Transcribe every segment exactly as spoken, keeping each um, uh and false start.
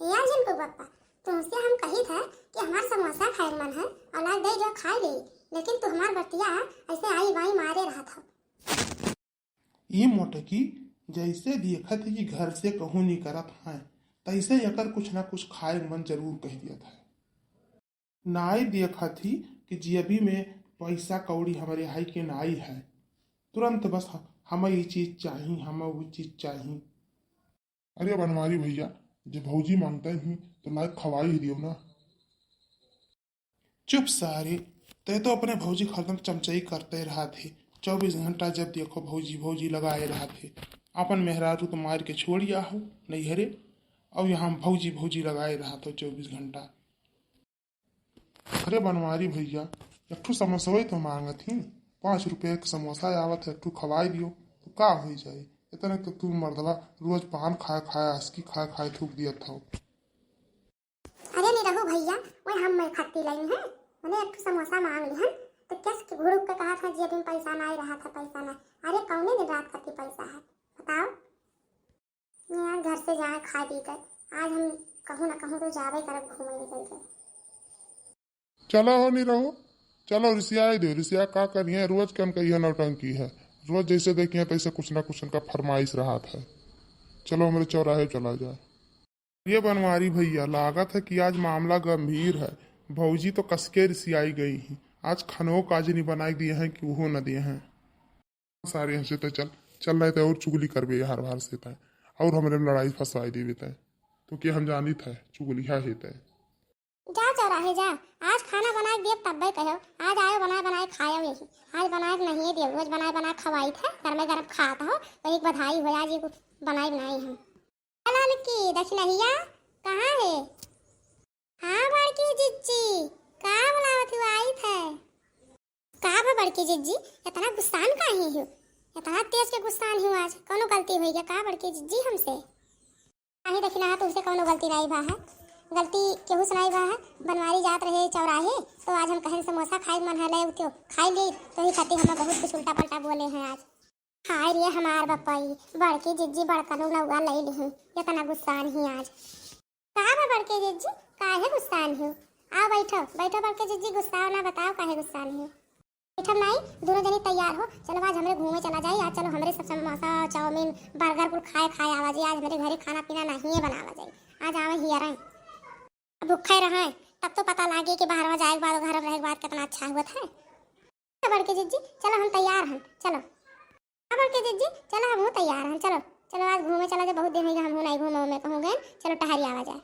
यार झिनकू बप्पा, तुमसे हम कही था कि हमार समोसा खाए मन है और ला दे जो खाए ले, लेकिन तू हमार बतिया ऐसे आई बाई मारे रहत हो। ई मोटकी जैसे देखत ही कि घर से कहूँ नहीं करत है, तैसे एकर कुछ ना कुछ खाए मन जरूर कह दियत है। नाई देखत ही कि जेबी में पैसा कौड़ी हमरे हाई के नाई है। तुरंत बस ह-, हमें ई चीज चाही, हमें वो चीज चाही। अरे बनवारी भैया, जे भौजी मांगते ही तो लायक खवाई ही दियो ना। चुप सारे, तै तो अपने भौजी खातिर चमचई करते रहत है। चउबीस घंटा जब देखो भौजी, भौजी लगाए रहत है। अपन मेहरारू तो मार के छोड़िया हो नैहरे, और यहाँ भौजी, भौजी लगाए रहत हो चउबीस घंटा। अरे बनवारी भैया, एक ठो समोसवे तो मांगत ही, पाँच रुपया के समोसा आवत है, एक ठो खवाई दियो तो का होई जाई? इतने तो तू मर्दवा रोज पान खाए खाए, अस्की खाए खाए थूक दियत हो। अरे निरहू भैया, वही हम मैं खत्ती लाइन है, मने एक ठो समोसा मांग लिहन, तो कस के घुड़ुक के कहा था, "जी अभी पैसा ना रहा था, पैसा ना।" अरे कौने दिन रात खत्ती पैसा है, बताओ? मैं आज घर से जाए खा पी कर, आज हम कहूँ ना कहूँ तो जावे करब घूमे निकल के। चला हो निरहू, चलो रिसियाई दो, रिसिया का करिए, रोज कन कहिए नौटंकी है, रोज जैसे देखिए तैसे कुछ ना कुछ उनका फरमाइश रहत है। चलो हमरे चौराहे चला जाए। ये बनवारी भैया, लागत है कि आज मामला गंभीर है। भौजी तो कसके रिसियाई गई ही, आज खनो काज नहीं बनाए दिए हैं कि वो न दिए हैं। सारे हंसे तो चल, चल रहे थे और चुगली करबे यार बाहर से तय, और हमरे में लड़ाई फंसाई देवे तय। तो क्या हम जानी था चुगलिया है तय। जा चौराहे जा, आज खाना बना के देब तब्बे कहो, आज आयो बनाए बनाए खायो यही, आज बनाए के नहीं देब, रोज बनाए बनाए खवाई थे, गरमे गरम खात हो, तो एक बधाई हो आज ये बनाए बनाए हम। ललकी दखिनहिया कहाँ है? हाँ बड़की जिज्जी, का बुलावत हो, आई थे? का बा बड़की जिज्जी, इतना गुस्सान काहे हो? इतना तेज के गुस्सान हो आज, कौनो गलती होई गया का बड़की जिज्जी हमसे? नहीं दखिनहा, तुमसे कौनो गलती नहीं बा है, गलती केहू से नहीं बा है। बनवारी जात रहे चौराहे, तो आज हम कहन समोसा खाए मन है, ले उठो, खाई ली, तो ही खातिर हम बहुत कुछ उल्टा पलटा बोले हैं आज। हाय रे हमार बपई, बड़की जिज्जी बड़कनू नौआ ले लिही, इतना गुस्सान ही आज। का बा बड़की जिज्जी, काहे गुस्सान हो? आओ बैठो, बैठो बड़की जिज्जी, गुस्साओ ना, बताओ काहे गुस्सान हो? बैठो माई, दोनों जनी तैयार हो, चलो आज हमरे घूमे चला जाई, आज चलो हमरे सब समोसा, चाउमीन, बर्गर कुल खाए खाए आवा जाई, आज हमरे घरे खाना पीना नहीं बनावा जाई, आज आवे हियरा। भूखे रहे तब तो पता लागे कि बाहर में जाए के बाद, घर में रहे के बाद कितना अच्छा हुआ था। बड़की जिज्जी, चलो हम तैयार हैं, चलो। हाँ बड़की जिज्जी, चलो हमहू तैयार हैं, चलो। चलो आज घूमे चला जाए, बहुत दिन हो गया हमहू नहीं घूमे उमे कहूँ गए, चलो टहरी आवा जाए।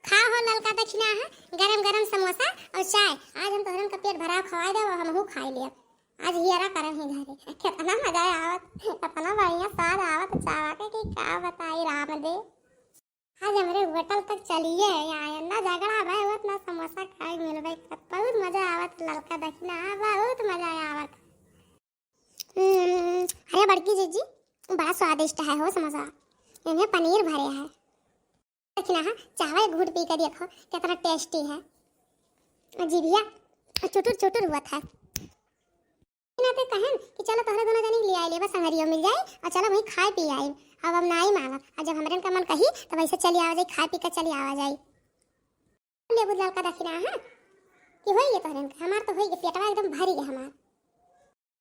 खाओ हो ललका दखिनहा, गरम गरम समोसा और चाय, आज हम तोहरन का पेट भरा खवाई देब और हमहू खाई लेब। आज हियरा करम ही घरे, कितना मजा आवत, कितना बढ़िया स्वाद आवत चावा के कि का बताई राम दे। आज हमरे होटल तक चलिए आयन, ना झगड़ा भय होत, ना समोसा खाए मिलबे करत। बहुत मजा आवत ललका दखिनहा, बहुत मजा आवत। हम्म, अरे बड़की जिज्जी, बड़ा स्वादिष्ट है हो समोसा, इनमें पनीर भरे है। दखिनहा, चावल घूट पी के देखो कितना टेस्टी है, जिभिया चुटुर चुटुर हुआ था। नाते कहन कि चलो तोहरे दोनों जनी के ले आइले, बस संगरियो मिल जाई और चलो वहीं खाए पी आई। अब हम नाई मानब, और जब हमरन का मन कही तब ऐसे चली आवा जाई, खाए पी के चली आवा जाई। ले बुझ ललका दखिनहा, हाँ कि होई गए तोहरन का, हमार तो होई गए, पेटवा एकदम भरी गए हमार।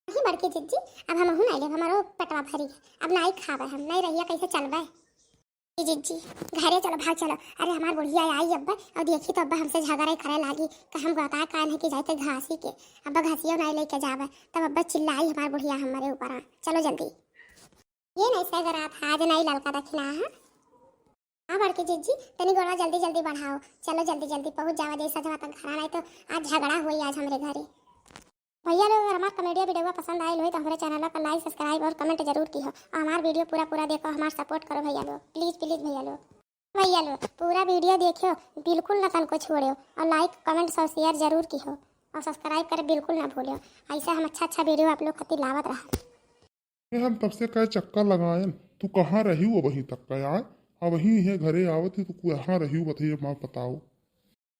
नहीं बड़की जिज्जी, अब हमहू नाई लेब, हमारो पेटवा भरी गए, अब नाई खाबे हम, नहीं रहिया कैसे चलबे। ए जिज्जी, घरे चलो, भाग चलो। अरे हमार बुढ़िया आई अब्बा, और देखी तो अब्बा हमसे झगड़ा करे लागी, कि हम गता कान है कि जाते घासी के, अब्बा घासियो नहीं लेके जावे, तब अब्बा चिल्लाई हमार बुढ़िया हमारे ऊपर। आ चलो जल्दी। ये नहीं सगरात आज नहीं ललका दखिनहा। हाँ बड़की जिज्जी, तनी गोड़वा जल्दी जल्दी बढ़ाओ, चलो जल्दी जल्दी पहुँच जावा जैसा जहाँ तक घर, नहीं तो आज झगड़ा होई आज हमरे घरे। भैया लोग, अगर हमार कॉमेडिया वीडियो पसंद आयल होई तो हमारे चैनल का लाइक, सब्सक्राइब और कमेंट जरूर की हो। और हमार वीडियो पूरा पूरा देखो, हमार सपोर्ट करो भैया लोग, प्लीज प्लीज भैया लोग। भैया लोग, पूरा वीडियो देखियो, बिल्कुल ना तनको छोड़ियो, और लाइक, कमेंट और शेयर जरूर की हो, और सब्सक्राइब करे बिल्कुल ना भूलियो। ऐसा हम अच्छा अच्छा वीडियो आप लोग खातिर लावत रहा। ए, हम तब से कहे चक्कर लगायन, तू कहाँ रही हो अबहीं तक का यार? अबहीं इहे घरे आवत ही, तू कहाँ रही हो बताइए, माँ बताओ।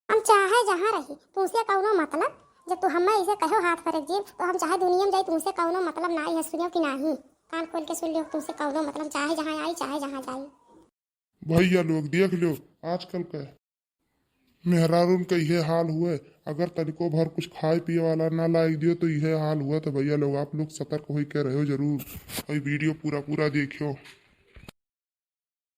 हम चाहे जहाँ रही, तुमसे कौनो मतलब? जब तू हमें इसे कहो हाथ पर एक जीव, तो हम चाहे दुनिया में जाई, तुमसे कौनो मतलब ना है, सुनियो कि नाही? कान खोल के सुन लियो, तुमसे कौनो मतलब, चाहे जहाँ आई, चाहे जहाँ जाई। भैया लोग देख लो, आजकल के मेहरारून का इहे हाल हुए। अगर तनिको भर कुछ खाए पिए वाला ना लाइ दियो तो इहे हाल हुआ। तो भैया लोग, आप लोग सतर्क होई के रहो जरूर। और वीडियो पूरा पूरा देखियो।